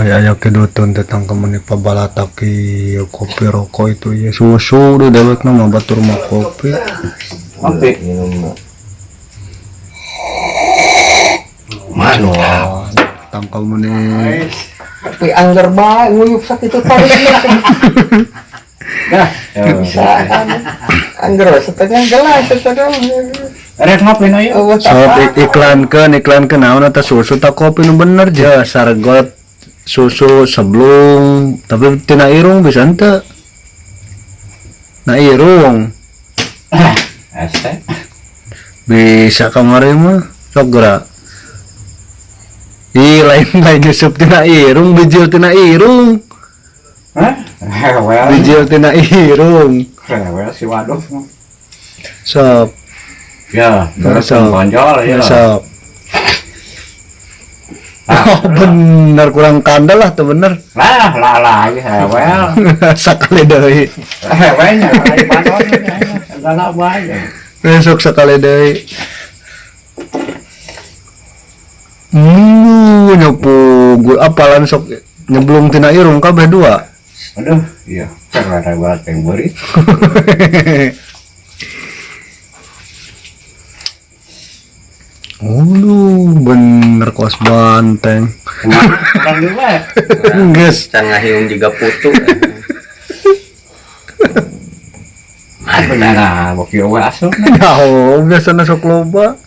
Aya kedutun tentang kemeni pabalatak ieu kopi rokok itu ya susu udah dewek mah batur mah kopi. Kopi minum. Mantap. Tangkal meni. Tapi anggar bae nguyup sakitu tarik. Nah, bisa anggar setengah gelas setengah. Rek ngopi na yuk. Sok iklankeun naon eta susu tak kopi nu bener je sargot susu sebelum tapi tina irung bisa henteu. Na irung. Este. Bisa kamari mah sok geura. Ih lain-lain nyusup tina irung bijil tina irung. Hah? Rewel. Bijil tina irung. Rewel si waduh. Sok. Ya, sok. Bonjol ya. Sok. Oh, bener kurang kandel lah tuh bener. Lah, lah lagi rewel. Sakali deui. Rewelnya lain panon. Segala bae. Besok sekali deui. Nyepu gue apalan sok nyeblung tina irung kabeh dua. Aduh, iya, rewel teh beurit. Aduh, bener kos banteng. Geus. Can ngahiung juga putu. Bener ah, bok ieu we asup. Nyaho, biasana sok loba.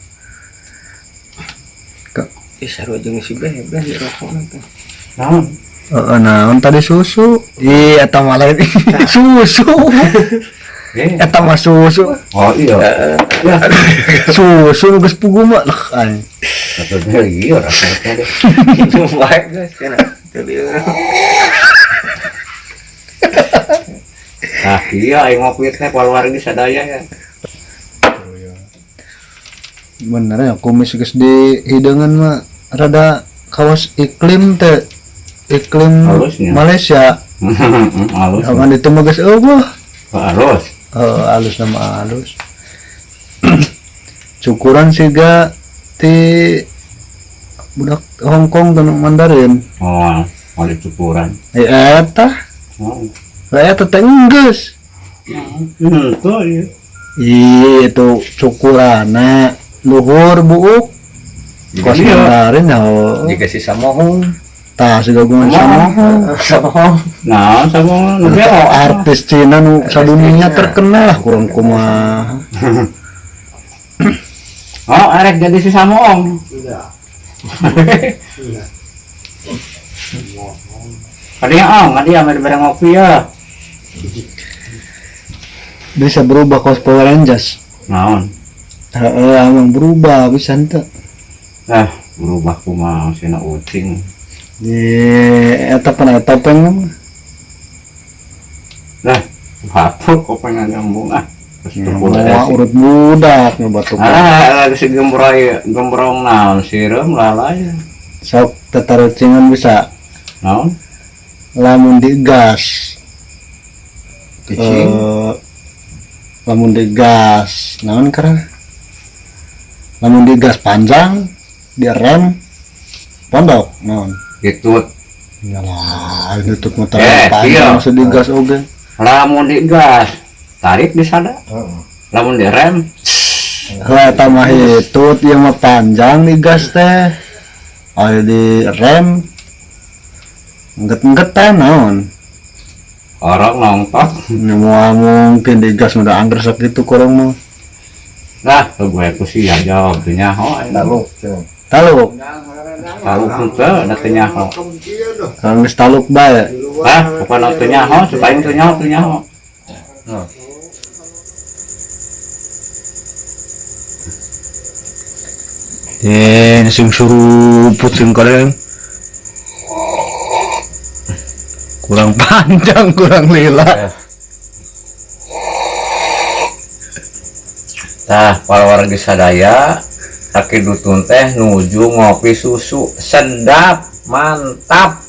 Ih, sarua jeung si Bebe di rokok teh. Naon? Heeh, naon tadi susu. Ih, eta mah lain susu. Eta mah susu. Oh iya. Ya. Susu geus pugu mah lah aing. Satunya iya rasanya deh. Bae geus cenah. Teu lieur. Nah, iya aing ngopi teh keluarga sadaya ya. Bener ya kumis geus di hidangan mah rada kawas iklim teh. Iklim halusnya. Malaysia. Halus. Aman itu mah geus eueuh. Halus. Halus nama halus. Cukuran siga ti budak Hong Kong dan Mandarin. Oh, oleh cukuran. Eta. Oh. Lah eta teh enggeus. Tuh iya. Ih, itu cukurana luhur buuk. Kos Mandarin ya. Jika si samohong. Tah siga gungan samohong. Samohong. Nah, samohong nu belo artis Cina nu sadunia terkenal lah kurang kumaha. Oh, arek jadi si samohong. Iya. Iya. Kadieu ong, kadieu mah dibere ngopi ya. Bisa berubah kos Power Rangers. Naon? Heeh, emang berubah bisa henteu. Ah, berubah kumaha sina ucing. Ye, eta pernah topeng mah. Lah, batuk kopengan nyambung ah. Wah, urut budak ngebatuk. Ah, lagi si gembroy, gembrong naon sireum lalay. Sok tetarucingan bisa. Naon? Lamun digas. Cicing. Lamun digas, naon karena? Lamun digas panjang, direm pondok naon? Ditut. Yalah, ditut mah terlalu panjang iya. Digas oge. Lamun digas, tarik di sana. Lamun direm. Lah eta mah hitut ieu mah panjang digas teh. Aya direm. Engget-enggetan naon? Orang nongtok. Moal mungkin digas mah da angger sakitu korong mah. Lah, gue ku sia jawab teu nyaho. Taluk. Taluk. Taluk henteu da teu nyaho. Kang geus taluk bae. Hah, bukan teu nyaho, supaya teu nyaho teu nyaho. Sing suruput sing kaleng. Kurang panjang, kurang lila. Tah, para wargi sadaya, Aki Dutun teh nuju ngopi susu sedap, mantap.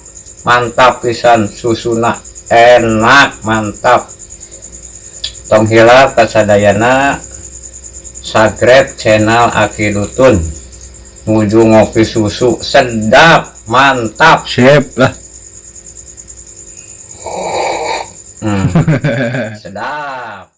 Mantap pisan susuna, enak, mantap. Tong hilap kasadayana subscribe channel Aki Dutun. Nuju ngopi susu sedap. Mantap. Sip lah. Sedap.